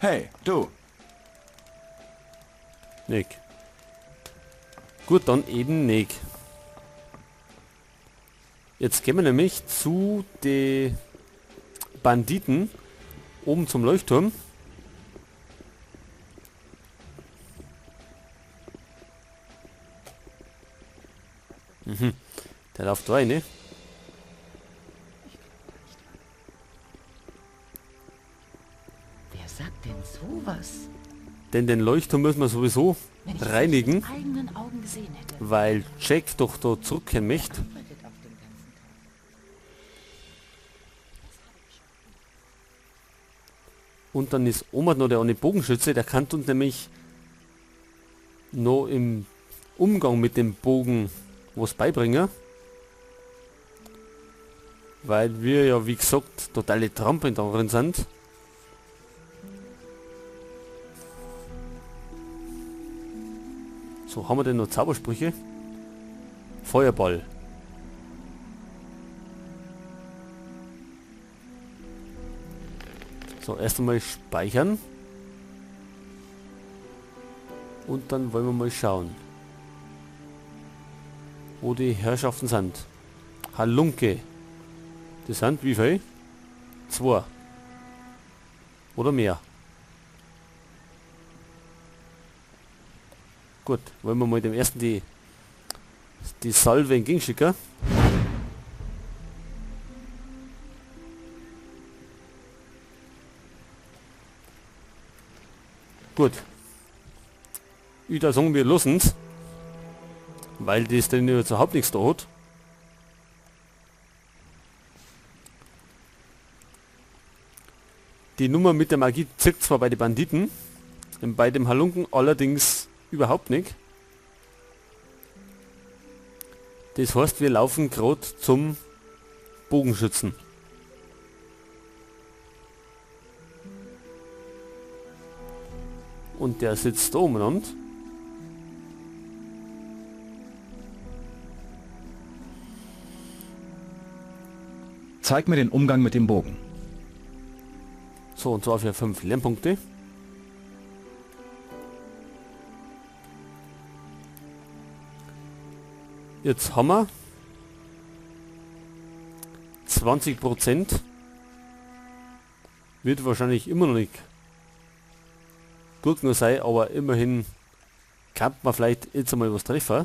Hey, du. Nick. Gut, dann eben Nick. Jetzt gehen wir nämlich zu den Banditen oben zum Leuchtturm. Mhm. Der läuft rein, ne? Wer sagt denn sowas? Denn den Leuchtturm müssen wir sowieso Wenn ich es reinigen, mit eigenen Augen gesehen hätte. weil Jack doch da zurückkehren möchte. Arbeitet auf den ganzen Tag. Und dann ist Oma noch der ohne Bogenschütze, der kann uns nämlich noch im Umgang mit dem Bogen was beibringen. Weil wir ja, wie gesagt, totale Trampen darin sind. So, haben wir denn noch Zaubersprüche? Feuerball. So, erst einmal speichern. Und dann wollen wir mal schauen, wo die Herrschaften sind. Halunke. Das sind wie viel? 2. Oder mehr. Gut, wollen wir mal dem ersten die Salve entgegenschicken. Gut. Ich da sagen, wir lassen's. Weil das denn jetzt überhaupt nichts da hat. Die Nummer mit der Magie zirkt zwar bei den Banditen, bei dem Halunken allerdings überhaupt nicht. Das heißt, wir laufen grad zum Bogenschützen. Und der sitzt da umeinander. Zeig mir den Umgang mit dem Bogen. So, und zwar für 5 Lernpunkte. Jetzt haben wir 20%. Wird wahrscheinlich immer noch nicht gut genug sein, aber immerhin kann man vielleicht jetzt einmal was treffen.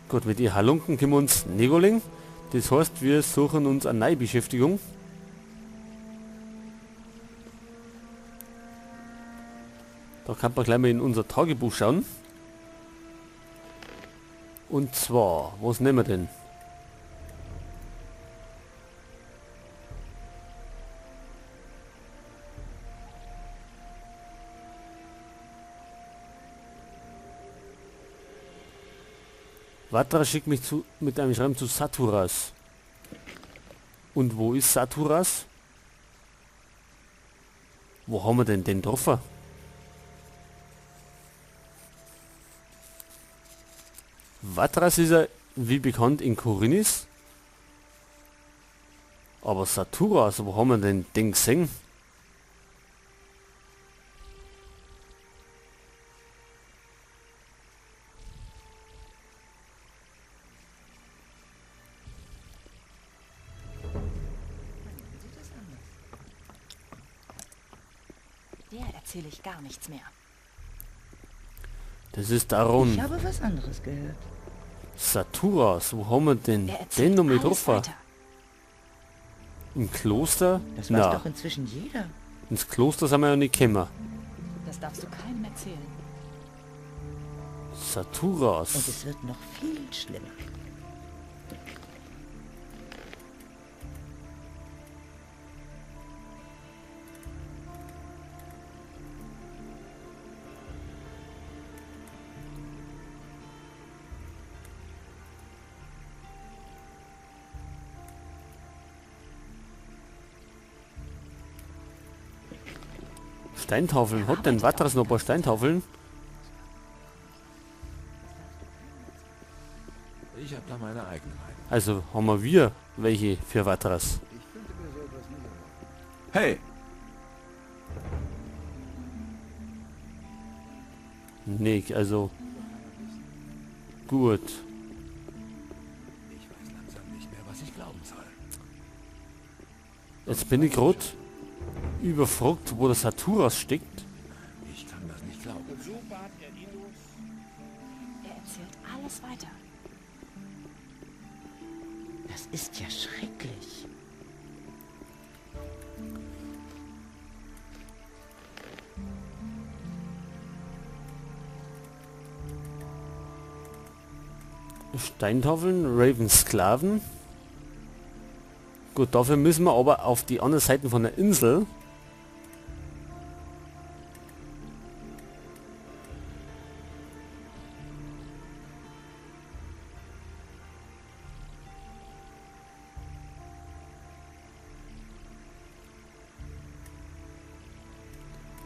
Gut, mit den Halunken können wir uns Negoling. Das heißt, wir suchen uns eine neue Beschäftigung. Da kann man gleich mal in unser Tagebuch schauen. Und zwar, was nehmen wir denn? Vatra schickt mich mit einem Schreiben zu Saturas. Und wo ist Saturas? Wo haben wir denn den getroffen? Vatras ist ja, wie bekannt, in Khorinis. Aber Saturas, wo haben wir denn den gesehen? Der erzähle ich gar nichts mehr. Das ist Daron. Ich habe was anderes gehört. Saturas, wo haben wir denn Er erzählt den noch mit alles drauf? weiter. Im Kloster? Das weiß Na. doch inzwischen jeder. Ins Kloster sind wir ja nicht gekommen. Das darfst du keinem erzählen. Saturas. Und es wird noch viel schlimmer. Steintafeln. Hat denn Vatras noch ein paar Steintafeln? Ich habe da meine eigene Meinung. Also haben wir welche für Vatras. Hey! Nee, also... Gut. Ich weiß langsam nicht mehr, was ich glauben soll. Jetzt bin ich gerade überfragt, wo der Saturas steckt. Ich kann das nicht glauben. Er erzählt alles weiter. Das ist ja schrecklich. Steintafeln, Ravens Sklaven. Gut, dafür müssen wir aber auf die andere Seite von der Insel.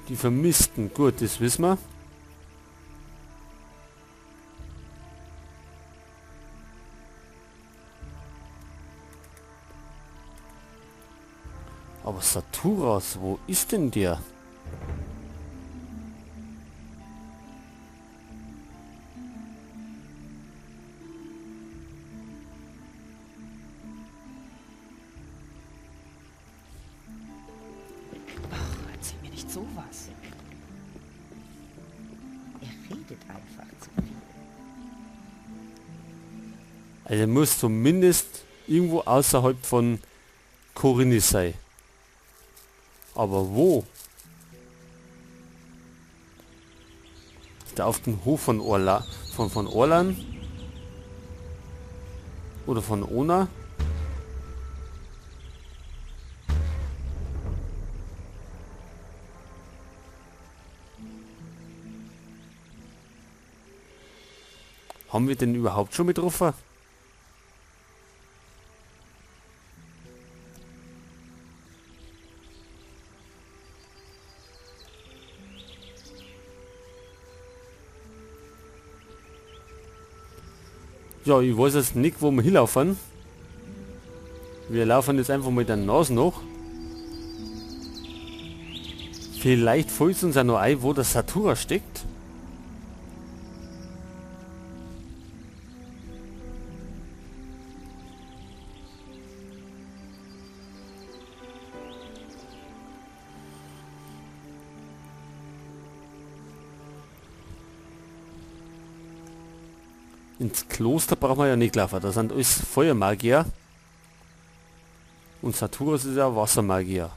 Die Vermissten, gut, das wissen wir. Aber Saturas, wo ist denn der? Ach, erzähl mir nicht sowas. Er redet einfach zu viel. Also er muss zumindest irgendwo außerhalb von Khorinis sein. Aber wo? Ist der auf dem Hof von Orla, von Orlan? Oder von Ona? Haben wir denn überhaupt schon getroffen? Ja, ich weiß jetzt nicht, wo wir hinlaufen. Wir laufen jetzt einfach mit der Nase nach. Vielleicht fällt es uns ja noch ein, wo der Satura steckt. Ins Kloster brauchen wir ja nicht laufen, das sind alles Feuermagier. Und Saturas ist ja Wassermagier.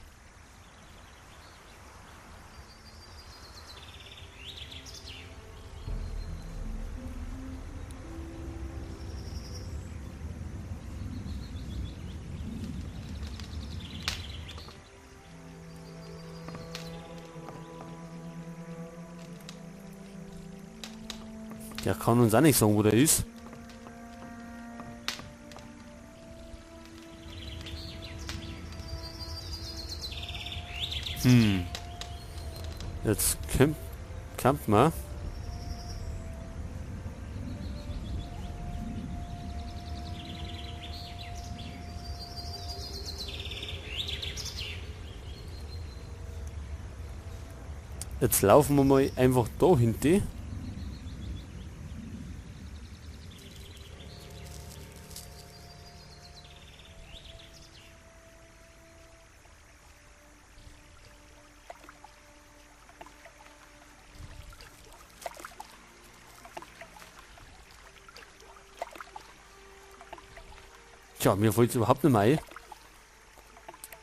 Der kann uns auch nicht sagen, wo der ist. Jetzt campt man. Jetzt laufen wir mal einfach da hinten. Tja, mir fällt es überhaupt nicht mehr ein,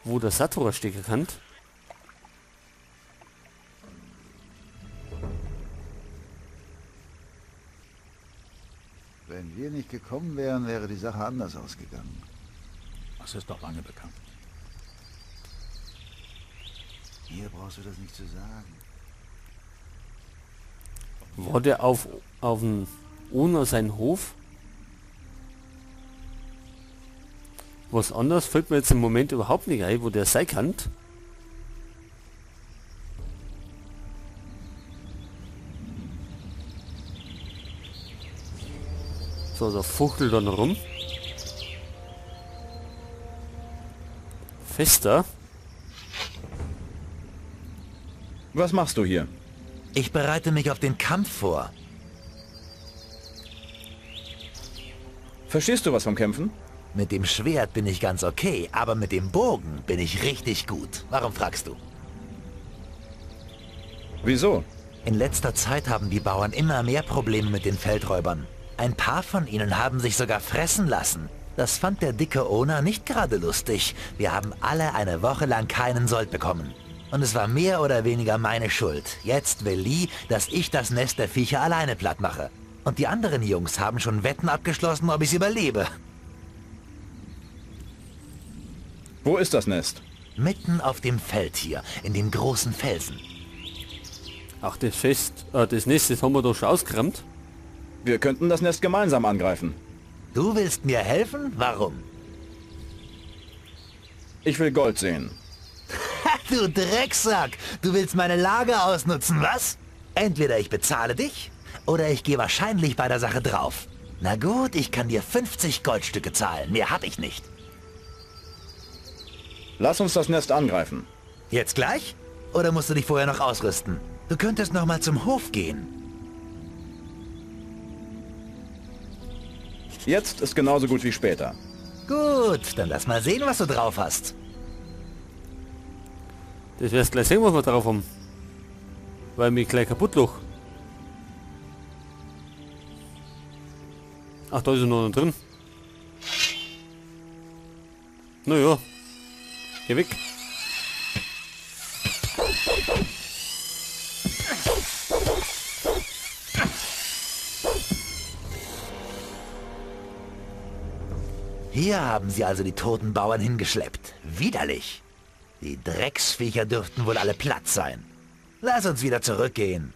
wo der Satura stecken kann. Wenn wir nicht gekommen wären, wäre die Sache anders ausgegangen. Das ist doch lange bekannt. Mir brauchst du das nicht zu sagen. War der auf dem Ona sein Hof? Was anderes fällt mir jetzt im Moment überhaupt nicht ein, wo der sein kann. So, da fuchtelt dann rum. Fester. Was machst du hier? Ich bereite mich auf den Kampf vor. Verstehst du was vom Kämpfen? Mit dem Schwert bin ich ganz okay, aber mit dem Bogen bin ich richtig gut. Warum fragst du? Wieso? In letzter Zeit haben die Bauern immer mehr Probleme mit den Feldräubern. Ein paar von ihnen haben sich sogar fressen lassen. Das fand der dicke Ona nicht gerade lustig. Wir haben alle eine Woche lang keinen Sold bekommen. Und es war mehr oder weniger meine Schuld. Jetzt will Lee, dass ich das Nest der Viecher alleine platt mache. Und die anderen Jungs haben schon Wetten abgeschlossen, ob ich's überlebe. Wo ist das Nest? Mitten auf dem Feld hier, in dem großen Felsen. Ach, das Fest, das Nest, das haben wir doch schon ausgeräumt. Wir könnten das Nest gemeinsam angreifen. Du willst mir helfen? Warum? Ich will Gold sehen. Du Drecksack! Du willst meine Lage ausnutzen, was? Entweder ich bezahle dich, oder ich gehe wahrscheinlich bei der Sache drauf. Na gut, ich kann dir 50 Goldstücke zahlen. Mehr hab ich nicht. Lass uns das Nest angreifen. Jetzt gleich? Oder musst du dich vorher noch ausrüsten? Du könntest noch mal zum Hof gehen. Jetzt ist genauso gut wie später. Gut, dann lass mal sehen, was du drauf hast. Das wirst gleich sehen, was wir drauf haben. Weil mich gleich kaputt loch. Ach, da ist er noch drin. Naja. Geh weg. Hier haben sie also die toten Bauern hingeschleppt. Widerlich. Die Drecksviecher dürften wohl alle platt sein. Lass uns wieder zurückgehen.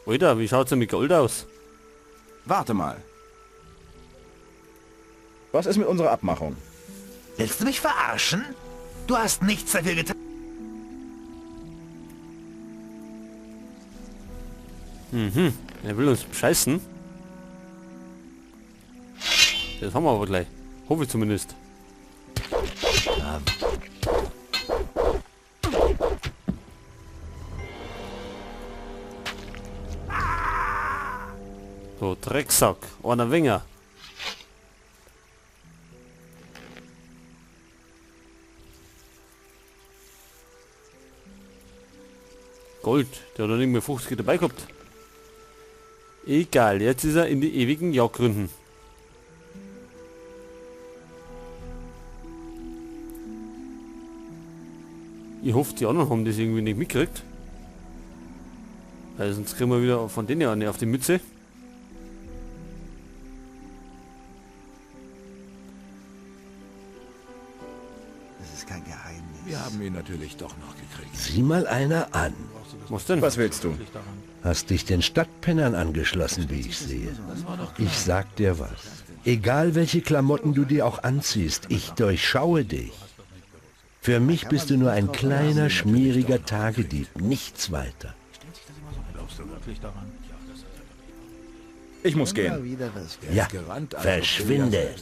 Alter, wie schaut's denn mit Gold aus? Warte mal. Was ist mit unserer Abmachung? Willst du mich verarschen? Du hast nichts dafür getan. Mhm, er will uns bescheißen. Das haben wir aber gleich. Hoffe ich zumindest. So, Drecksack. Einer Winger. Gold, der hat noch nicht mehr 50 dabei gehabt. Egal, jetzt ist er in die ewigen Jagdgründen. Ich hoffe, die anderen haben das irgendwie nicht mitgekriegt. Weil sonst kriegen wir wieder von denen eine auf die Mütze. Das ist kein Geheimnis. Wir haben ihn natürlich doch noch gekriegt. Sieh mal einer an. Was denn? Was willst du? Hast dich den Stadtpennern angeschlossen, wie ich sehe. Ich sag dir was. Egal welche Klamotten du dir auch anziehst, ich durchschaue dich. Für mich bist du nur ein kleiner, schmieriger Tagedieb, nichts weiter. Ich muss gehen. Ja, verschwinde.